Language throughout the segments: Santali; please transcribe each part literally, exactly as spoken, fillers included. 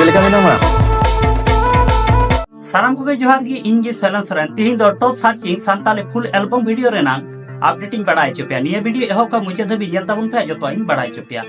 ᱞᱮᱠᱟ ᱢᱮᱱᱟᱢᱟ? ᱥᱟᱱᱟᱢ ᱠᱚᱜᱮ ᱡᱚᱦᱟᱨ ᱜᱮ, ᱤᱧ ᱜᱮ ᱥᱚᱭᱞᱚᱱ ᱥᱚᱨᱮᱱ᱾ ᱛᱤᱦᱤᱧ ᱫᱚ ᱴᱚᱯ ᱥᱟᱨᱪᱤᱝ ᱥᱟᱱᱛᱟᱞᱤ ᱯᱷᱩᱞ ᱮᱞᱵᱚᱢ ᱵᱷᱤᱰᱤᱭᱳ ᱨᱮᱱᱟᱜ ᱟᱯᱰᱮᱴ ᱤᱧ ᱵᱟᱲᱟᱭ ᱦᱚᱪᱚ ᱯᱮᱭᱟ᱾ ᱱᱤᱭᱟᱹ ᱵᱷᱤᱰᱤᱭᱳ ᱮᱦᱚᱵ ᱠᱷᱚᱱ ᱢᱩᱪᱟᱹᱫ ᱫᱷᱟᱹᱵᱤᱡ ᱧᱮᱞ ᱛᱟᱵᱚᱱ ᱯᱮ, ᱡᱚᱛᱚᱣᱟᱜ ᱤᱧ ᱵᱟᱲᱟᱭ ᱦᱚᱪᱚ ᱯᱮᱭᱟ᱾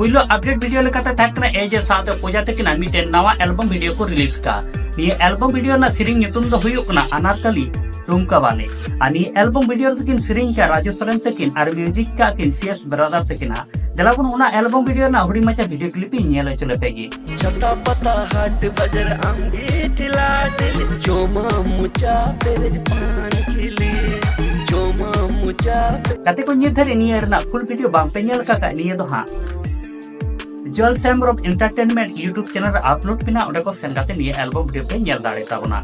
ᱯᱩᱭᱞᱩ ᱟᱯᱰᱮᱴ ᱵᱷᱤᱰᱤᱭᱳ ᱞᱮᱠᱟᱛᱮ ᱛᱟᱦᱮᱸ ᱠᱟᱱᱟ ᱮ ᱡᱮ ᱥᱟᱶᱛᱮ ᱯᱩᱡᱟ ᱛᱟᱹᱠᱤᱱᱟᱜ ᱢᱤᱫᱴᱮᱱ ᱱᱟᱣᱟ ᱮᱞᱵᱚᱢ ᱵᱷᱤᱰᱤᱭᱳ ᱠᱚ ᱨᱤᱞᱤᱡᱽ ᱠᱟᱜᱼᱟ᱾ ᱱᱤᱭᱟᱹ ᱮᱞᱵᱚᱢ ᱵᱷᱤᱰᱤᱭᱳ ᱨᱮᱱᱟᱜ ᱥᱮᱨᱮᱧ ᱧᱩᱛᱩᱢ ᱫᱚ ᱦᱩᱭᱩᱜ ᱠᱟᱱᱟ ᱟᱱᱟᱨᱠᱟᱞᱤ ᱴᱩᱢᱠᱟ ᱵᱟᱞᱮ᱾ ᱟᱨ ᱱᱤᱭᱟᱹ ᱮᱞᱵᱚᱢ ᱵᱷᱤᱰᱤᱭᱳ ᱨᱮᱫᱚ ᱠᱤᱱ ᱥᱮᱨᱮᱧ ᱠᱟᱜᱼᱟ ᱨᱟᱡᱩ ᱥᱚᱨᱮᱱ ᱛᱟᱹᱠᱤᱱ ᱟᱨ ᱢᱤᱣᱡᱤᱠ ᱠᱟᱜᱼᱟ ᱠᱤᱱ ᱥᱤ ᱮᱥ ᱵᱨᱟᱫᱟᱨ ᱛᱟᱹᱠᱤᱱᱟᱜ᱾ ᱫᱮᱞᱟ ᱵᱚᱱ ᱚᱱᱟ ᱮᱞᱵᱚᱢ ᱵᱷᱤᱰᱤᱭᱳ ᱨᱮᱱᱟᱜ ᱦᱩᱰᱤᱧ ᱢᱟᱪᱷᱟ ᱵᱷᱤᱰᱤᱭᱳ ᱠᱞᱤᱯ ᱤᱧ ᱧᱮᱞ ᱦᱚᱪᱚ ᱞᱮᱯᱮ ᱜᱮ᱾ ᱪᱷᱟᱛᱟ ᱯᱟᱛᱟ ᱦᱟᱴ ᱵᱟᱡᱟᱨ ᱟᱢᱜᱮ ᱴᱷᱮᱞᱟ ᱴᱷᱮᱞᱤ, ᱡᱚᱢᱟᱢ ᱢᱚᱪᱟ ᱯᱮᱨᱮᱡ ᱯᱟᱱ ᱠᱷᱤᱞᱤ, ᱡᱚᱢᱟᱢ ᱢᱚᱪᱟ ᱯᱮᱨᱮᱡ᱾ ᱜᱟᱛᱮ ᱠᱚ, ᱱᱤᱛ ᱫᱷᱟᱹᱨᱤᱡ ᱱᱤᱭᱟᱹ ᱨᱮᱱᱟᱜ ᱯᱷᱩᱞ ᱵᱷᱤᱰᱤᱭᱳ ᱵᱟᱝ ᱯᱮ ᱧᱮᱞ ᱟᱠᱟᱫ ᱠᱷᱟᱡ, ᱱᱤᱭᱟᱹ ᱫᱚ ᱦᱟᱸᱜ ᱡᱚᱞ ᱥᱮᱢᱨᱚᱵ ᱮᱱᱴᱟᱨᱴᱮᱱᱢᱮᱱᱴ YouTube ᱪᱮᱱᱮᱞ ᱨᱮ ᱟᱯᱞᱳᱰ ᱢᱮᱱᱟᱜᱼᱟ, ᱚᱸᱰᱮ ᱠᱚ ᱥᱮᱱ ᱠᱟᱛᱮ ᱱᱤᱭᱟᱹ ᱮᱞᱵᱚᱢ ᱵᱷᱤᱰᱤᱭᱳ ᱯᱮ ᱧᱮᱞ ᱫᱟᱲᱮ ᱛᱟᱵᱚᱱᱟ᱾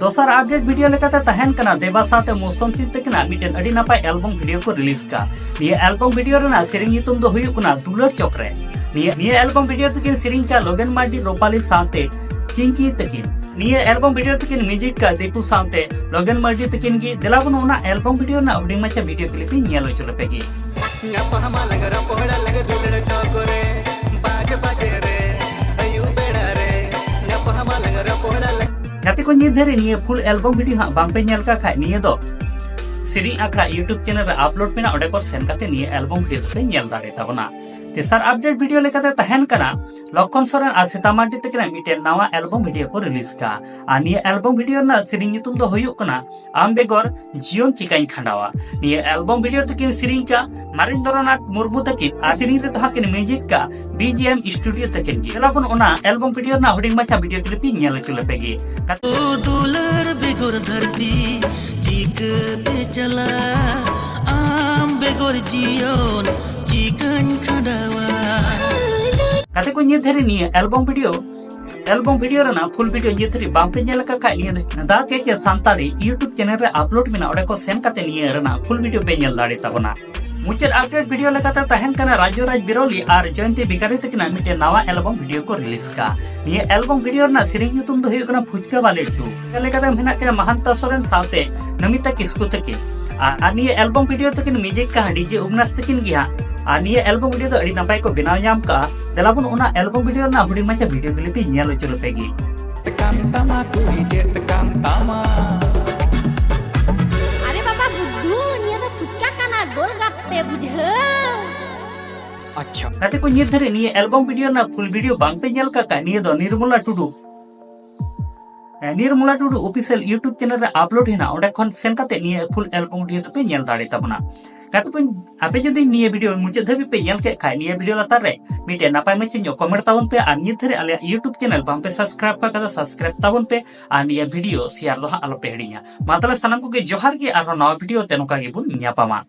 ᱫᱚᱥᱟᱨ ᱟᱯᱰᱮᱴ ᱵᱷᱤᱰᱤᱭᱳ ᱞᱮᱠᱟᱛᱮ ᱛᱟᱦᱮᱱ ᱠᱟᱱᱟ ᱫᱮᱵᱟ ᱥᱟᱶᱛᱮ ᱢᱳᱥᱚᱢ ᱥᱤᱝ ᱛᱟᱹᱠᱤᱱᱟᱜ ᱢᱤᱫᱴᱮᱱ ᱟᱹᱰᱤ ᱱᱟᱯᱟᱭ ᱮᱞᱵᱚᱢ ᱵᱷᱤᱰᱤᱭᱳ ᱠᱚ ᱨᱤᱞᱤᱡᱽ ᱠᱟᱜᱼᱟ᱾ ᱱᱤᱭᱟᱹ ᱮᱞᱵᱚᱢ ᱵᱷᱤᱰᱤᱭᱳ ᱨᱮᱱᱟᱜ ᱥᱮᱨᱮᱧ ᱧᱩᱛᱩᱢ ᱫᱚ ᱦᱩᱭᱩᱜ ᱠᱟᱱᱟ ᱫᱩᱞᱟᱹᱲ ᱪᱚᱠᱨᱮ᱾ ᱱᱤᱭᱟᱹ, ᱱᱤᱭᱟᱹ ᱮᱞᱵᱚᱢ ᱵᱷᱤᱰᱤᱭᱳ ᱫᱚᱠᱤᱱ ᱥᱮᱨᱮᱧ ᱠᱟᱜᱼᱟ ᱞᱚᱜᱮᱱ ᱢᱟᱨᱰᱤ, ᱨᱩᱯᱟᱞᱤ ᱥᱟᱶᱛᱮ ᱪᱤᱝᱠᱤ ᱛᱟᱹᱠᱤᱱ᱾ ᱱᱤᱭᱟᱹ ᱮᱞᱵᱚᱢ ᱵᱷᱤᱰᱤᱭᱳ ᱫᱚᱠᱤᱱ ᱢᱤᱣᱡᱤᱠ ᱠᱟᱜᱼᱟ ᱫᱤᱯᱩ ᱥᱟᱶᱛᱮ ᱞᱚᱜᱮᱱ ᱢᱟᱨᱰᱤ ᱛᱟᱹᱠᱤᱱ ᱜᱮ᱾ ᱫᱮᱞᱟ ᱵᱚᱱ ᱚᱱᱟ ᱮᱞᱵᱚᱢ ᱵᱷᱤᱰᱤᱭᱳ ᱨᱮᱱᱟᱜ ᱦᱩᱰᱤᱧ ᱢᱟᱪᱷᱟ ᱵᱷᱤᱰᱤᱭᱳ ᱠᱞᱤᱯ ᱤᱧ ᱧᱮᱞ ᱦᱚᱪᱚ ᱞᱮᱯᱮ ᱜᱮ᱾ ᱧᱟᱯᱟᱢᱟ ᱞᱟᱝ ᱨᱚᱯᱚᱲᱟ ᱞᱟᱝ ᱫᱩᱞᱟᱹᱲ ᱪᱚᱠᱨᱮ, ᱵᱟᱡᱮ ᱵᱟᱡᱮ ᱨᱮ, ᱟᱹᱭᱩᱵ ᱵᱮᱲᱟ ᱨᱮ, ᱧᱟᱯᱟᱢᱟ ᱞᱟᱝ ᱨᱚᱯᱚᱲᱟ ᱞᱟᱝ᱾ ᱜᱟᱛᱮ ᱠᱚ, ᱱᱤᱛ ᱫᱷᱟᱹᱨᱤᱡ ᱱᱤᱭᱟᱹ ᱯᱷᱩᱞ ᱮᱞᱵᱚᱢ ᱵᱷᱤᱰᱤᱭᱳ ᱦᱟᱸᱜ ᱵᱟᱝ ᱯᱮ ᱧᱮᱞ ᱠᱟᱜ ᱠᱷᱟᱡ, ᱱᱤᱭᱟᱹ ᱫᱚ ᱥᱮᱨᱮᱧ ᱟᱠᱷᱲᱟ YouTube ᱪᱮᱱᱮᱞ ᱨᱮ ᱟᱯᱞᱳᱰ ᱢᱮᱱᱟᱜᱼᱟ, ᱚᱸᱰᱮ ᱠᱚ ᱥᱮᱱ ᱠᱟᱛᱮ ᱱᱤᱭᱟᱹ ᱮᱞᱵᱚᱢ ᱵᱷᱤᱰᱤᱭᱳ ᱫᱚᱯᱮ ᱧᱮᱞ ᱫᱟᱲᱮ ᱛᱟᱵᱚᱱᱟ᱾ ᱛᱮᱥᱟᱨ ᱟᱯᱰᱮᱴ ᱵᱷᱤᱰᱤᱭᱳ ᱞᱮᱠᱟᱛᱮ ᱛᱟᱦᱮᱱ ᱠᱟᱱᱟ ᱞᱚᱠᱠᱷᱚᱱ ᱥᱚᱨᱮᱱ ᱟᱨ ᱥᱮᱛᱟ ᱢᱟᱨᱰᱤ ᱛᱟᱹᱠᱤᱱᱟᱜ ᱢᱤᱫᱴᱮᱱ ᱱᱟᱣᱟ ᱮᱞᱵᱚᱢ ᱵᱷᱤᱰᱤᱭᱳ ᱠᱚ ᱨᱤᱞᱤᱡᱽ ᱠᱟᱜᱼᱟ᱾ ᱟᱨ ᱱᱤᱭᱟᱹ ᱮᱞᱵᱚᱢ ᱵᱷᱤᱰᱤᱭᱳ ᱨᱮᱱᱟᱜ ᱥᱮᱨᱮᱧ ᱧᱩᱛᱩᱢ ᱫᱚ ᱦᱩᱭᱩᱜ ᱠᱟᱱᱟ ᱟᱢ ᱵᱮᱜᱚᱨ ᱡᱤᱭᱚᱱ ᱪᱤᱠᱟᱹᱧ ᱠᱷᱟᱸᱰᱟᱣᱟ᱾ ᱱᱤᱭᱟᱹ ᱮᱞᱵᱚᱢ ᱵᱷᱤᱰᱤᱭᱳ ᱫᱚᱠᱤᱱ ᱥᱮᱨᱮᱧ ᱠᱟᱜᱼᱟ ᱱᱟᱨᱮᱱᱫᱨᱚᱱᱟᱛᱷ ᱢᱩᱨᱢᱩ ᱛᱟᱹᱠᱤᱱ ᱟᱨ ᱥᱮᱨᱮᱧ ᱨᱮᱫᱚ ᱦᱟᱸᱜ ᱠᱤᱱ ᱢᱤᱣᱡᱤᱠ ᱠᱟᱜᱼᱟ ᱵᱤ ᱡᱤ ᱮᱢ ᱥᱴᱩᱰᱤᱭᱳ ᱛᱟᱹᱠᱤᱱ ᱜᱮ᱾ ᱫᱮᱞᱟ ᱵᱚᱱ ᱚᱱᱟ ᱮᱞᱵᱚᱢ ᱵᱷᱤᱰᱤᱭᱳ ᱨᱮᱱᱟᱜ ᱦᱩᱰᱤᱧ ᱢᱟᱪᱷᱟ ᱵᱷᱤᱰᱤᱭᱳ ᱠᱞᱤᱯ ᱤᱧ ᱧᱮᱞ ᱦᱚᱪᱚ ᱞᱮᱯᱮ ᱜᱮ᱾ ᱳ ᱫᱩᱞᱟᱹᱲ ᱵᱮᱜᱚᱨ ᱫᱷᱟᱹᱨᱛᱤ ᱪᱤᱠᱟᱹᱛᱮ ᱪᱟᱞᱟᱜᱼᱟ, ᱟᱢ ᱵᱮᱜᱚᱨ ᱡᱤᱭᱚᱱ ᱪᱤᱠᱟᱹᱧ ᱠᱷᱟᱸᱰᱟᱣᱟ᱾ ᱜᱟᱛᱮ ᱠᱚ, ᱱᱤᱛ ᱫᱷᱟᱹᱨᱤᱡ ᱱᱤᱭᱟᱹ ᱮᱞᱵᱚᱢ ᱵᱷᱤᱰᱤᱭᱳ, ᱮᱞᱵᱚᱢ ᱵᱷᱤᱰᱤᱭᱳ ᱨᱮᱱᱟᱜ ᱯᱷᱩᱞ ᱵᱷᱤᱰᱤᱭᱳ ᱱᱤᱛ ᱫᱷᱟᱹᱨᱤᱡ ᱵᱟᱝ ᱯᱮ ᱧᱮᱞ ᱟᱠᱟᱫ ᱠᱷᱟᱡ, ᱱᱤᱭᱟᱹ ᱫᱟ ᱠᱮ ᱠᱮ ᱥᱟᱱᱛᱟᱲᱤ YouTube ᱪᱮᱱᱮᱞ ᱨᱮ ᱟᱯᱞᱳᱰ ᱢᱮᱱᱟᱜᱼᱟ, ᱚᱸᱰᱮ ᱠᱚ ᱥᱮᱱ ᱠᱟᱛᱮ ᱱᱤᱭᱟᱹ ᱨᱮᱱᱟᱜ ᱯᱷᱩᱞ ᱵᱷᱤᱰᱤᱭᱳ ᱯᱮ ᱧᱮᱞ ᱫᱟᱲᱮ ᱛᱟᱵᱚᱱᱟ᱾ ᱢᱩᱪᱟᱹᱫ ᱟᱯᱰᱮᱴ ᱵᱷᱤᱰᱤᱭᱳ ᱞᱮᱠᱟᱛᱮ ᱛᱟᱦᱮᱱ ᱠᱟᱱᱟ ᱨᱟᱡᱩ ᱨᱟᱡᱽ ᱵᱤᱨᱚᱞᱤ ᱟᱨ ᱡᱚᱭᱚᱱᱛᱤ ᱵᱤᱠᱟᱨᱤ ᱛᱟᱹᱠᱤᱱᱟᱜ ᱢᱤᱫᱴᱮᱱ ᱱᱟᱣᱟ ᱮᱞᱵᱚᱢ ᱵᱷᱤᱰᱤᱭᱳ ᱠᱚ ᱨᱤᱞᱤᱡᱽ ᱠᱟᱜᱼᱟ᱾ ᱱᱤᱭᱟᱹ ᱮᱞᱵᱚᱢ ᱵᱷᱤᱰᱤᱭᱳ ᱨᱮᱱᱟᱜ ᱥᱮᱨᱮᱧ ᱧᱩᱛᱩᱢ ᱫᱚ ᱦᱩᱭᱩᱜ ᱠᱟᱱᱟ ᱯᱷᱩᱪᱠᱟ ᱵᱟᱞᱮ ᱴᱩ᱾ ᱞᱮᱠᱟᱛᱮ ᱢᱮᱱᱟᱜ ᱠᱤᱱᱟ ᱢᱟᱦᱟᱱᱛᱟ ᱥᱚᱨᱮᱱ ᱥᱟᱶᱛᱮ ᱱᱚᱢᱤᱛᱟ ᱠᱤᱥᱠᱩ ᱛᱟᱹᱠᱤᱱ᱾ ᱟᱨ, ᱟᱨ ᱱᱤᱭᱟᱹ ᱮᱞᱵᱚᱢ ᱵᱷᱤᱰᱤᱭᱳ ᱛᱟᱹᱠᱤᱱ ᱢᱤᱭᱩᱡᱤᱠ ᱠᱟᱜᱼᱟ ᱰᱤᱡᱮ ᱩᱢᱱᱟᱥ ᱛᱟᱹᱠᱤᱱ ᱜᱮ ᱦᱟᱸᱜ᱾ ᱟᱨ ᱱᱤᱭᱟᱹ ᱮᱞᱵᱚᱢ ᱵᱷᱤᱰᱤᱭᱳ ᱫᱚ ᱟᱹᱰᱤ ᱱᱟᱯᱟᱭ ᱠᱚ ᱵᱮᱱᱟᱣ ᱧᱟᱢ ᱠᱟᱜᱼᱟ᱾ ᱫᱮᱞᱟ ᱵᱚᱱ ᱚᱱᱟ ᱮᱞᱵᱚᱢ ᱵᱷᱤᱰᱤᱭᱳ ᱨᱮᱱᱟᱜ ᱦᱩᱰᱤᱧ ᱢᱟᱪᱷᱟ ᱵᱷᱤᱰᱤᱭᱳ ᱠᱞᱤᱯ ᱤᱧ ᱧᱮᱞ ᱦᱚᱪᱚ ᱞᱮᱯᱮ ᱜᱮ᱾ ᱪᱮᱫ ᱠᱟᱱ ᱛᱟᱢᱟ ᱠᱩᱲᱤ ᱪᱮᱫ ᱠᱟᱱ ᱛᱟᱢᱟ? ᱟᱨᱮ ᱵᱟᱵᱟ ᱵᱩᱫᱷᱩ, ᱱᱤᱭᱟᱹ ᱫᱚ ᱯᱷᱩᱪᱠᱟ ᱠᱟᱱᱟ, ᱜᱳᱞᱜᱟᱯᱯᱮ, ᱵᱩᱡᱷᱟᱹᱣ? ᱟᱪᱪᱷᱟ᱾ ᱜᱟᱛᱮ ᱠᱚ, ᱱᱤᱛ ᱫᱷᱟᱹᱨᱤᱡ ᱱᱤᱭᱟᱹ ᱮᱞᱵᱚᱢ ᱵᱷᱤᱰᱤᱭᱳ ᱨᱮᱱᱟᱜ ᱯᱷᱩᱞ ᱵᱷᱤᱰᱤᱭᱳ ᱵᱟᱝ ᱯᱮ ᱧᱮᱞ ᱠᱟᱜ ᱠᱷᱟᱡ, ᱱᱤᱭᱟᱹ ᱫᱚ ᱱᱤᱨᱢᱚᱞᱟ ᱴᱩᱰᱩ, ᱦᱮᱸ, ᱱᱤᱨᱢᱚᱞᱟ ᱴᱩᱰᱩ ᱚᱯᱷᱤᱥᱤᱭᱟᱞ YouTube ᱪᱮᱱᱮᱞ ᱨᱮ ᱟᱯᱞᱳᱰ ᱦᱮᱱᱟᱜ, ᱚᱸᱰᱮ ᱠᱷᱚᱱ ᱥᱮᱱ ᱠᱟᱛᱮ ᱱᱤᱭᱟᱹ ᱯᱷᱩᱞ ᱮᱞᱵᱚᱢ ᱵᱷᱤᱰᱤᱭᱳ ᱫᱚᱯᱮ ᱧᱮᱞ ᱫᱟᱲᱮ ᱛᱟᱵᱚᱱᱟ᱾ ᱜᱟᱛᱮ ᱠᱚ, ᱟᱯᱮ ᱡᱩᱫᱤ ᱱᱤᱭᱟᱹ ᱵᱷᱤᱰᱤᱭᱳ ᱢᱩᱪᱟᱹᱫ ᱫᱷᱟᱹᱵᱤᱡ ᱯᱮ ᱧᱮᱞ ᱠᱮᱫ ᱠᱷᱟᱡ, ᱱᱤᱭᱟᱹ ᱵᱷᱤᱰᱤᱭᱳ ᱞᱟᱛᱟᱨ ᱨᱮ ᱢᱤᱫᱴᱮᱱ ᱱᱟᱯᱟᱭ ᱢᱟᱪᱷᱟ ᱧᱚᱜ ᱠᱚᱢᱮᱱᱴ ᱛᱟᱵᱚᱱ ᱯᱮ, ᱟᱨ ᱱᱤᱛ ᱫᱷᱟᱹᱨᱤᱡ ᱟᱞᱮᱭᱟᱜ YouTube ᱪᱮᱱᱮᱞ ᱵᱟᱝ ᱯᱮ ᱥᱟᱵᱥᱠᱨᱟᱭᱤᱵ ᱠᱟᱜ ᱠᱷᱟᱡ ᱫᱚ ᱥᱟᱵᱥᱠᱨᱟᱭᱤᱵ ᱛᱟᱵᱚᱱ ᱯᱮ, ᱟᱨ ᱱᱤᱭᱟᱹ ᱵᱷᱤᱰᱤᱭᱳ ᱥᱮᱭᱟᱨ ᱫᱚ ᱦᱟᱸᱜ ᱟᱞᱚ ᱯᱮ ᱦᱤᱲᱤᱧᱟ᱾ ᱢᱟ ᱛᱟᱦᱞᱮ ᱥᱟᱱᱟᱢ ᱠᱚᱜᱮ ᱡᱚᱦᱟᱨ ᱜᱮ, ᱟᱨᱦᱚᱸ ᱱᱟᱣᱟ ᱵᱷᱤᱰᱤᱭᱳ ᱛᱮ ᱱᱚᱝᱠᱟ ᱜᱮᱵᱚᱱ ᱧᱟᱯᱟᱢᱟ᱾